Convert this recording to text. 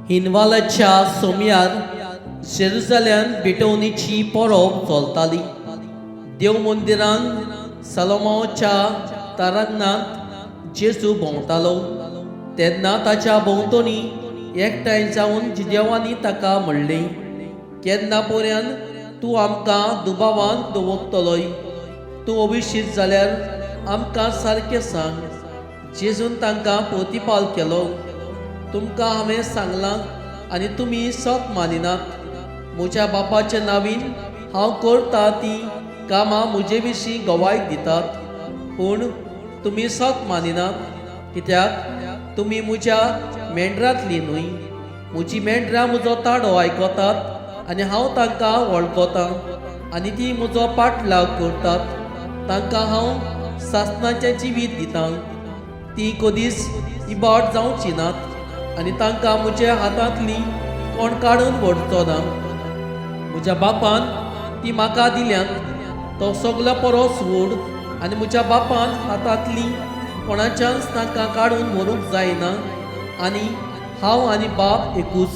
हिनवालाच्या सोमयार जेरुजाल्यान भेटवणीची परब चलताली. देव मंदिरान सलोमाच्या तारांगणांत जेजू भोंवतालो तेन्ना ताच्या भोंवतणी एकठांय जावन जिदेवांनी ताका म्हणलें, केन्ना पर्यंत तूं आमकां दुबावान दवरतलोय? तूं अभिशीत जाल्यार आमकां सारकें सांग. जेजून तांकां प्रतिपाल केलो, तुमकां हांवें सांगलां आनी तुमी सत मानिनात. म्हज्या बापाच्या नांवीन हांव करता तीं कामां म्हजे विशीं गवाय दितात, पूण तुमी सत मानिनात, कित्याक तुमी म्हज्या मेंढरांतली न्हय. म्हजी मेंढरां म्हजो ताळो आयकतात आनी हांव तांकां वळखतां आनी ती म्हजो पाठलाग करतात. तांकां हांव सासणाचें जिवीत दितां. ती कदीच इबाड जावची नात आनी तांकां म्हज्या हातांतली कोण काडून व्हरचो ना. म्हज्या बापान ती म्हाका दिल्यात. तो सगलो परस व्हड आनी म्हज्या बापान हातांतली कोणाच्याच तांकां काडून व्हरूंक जायना आनी हांव आनी बाप एकूच.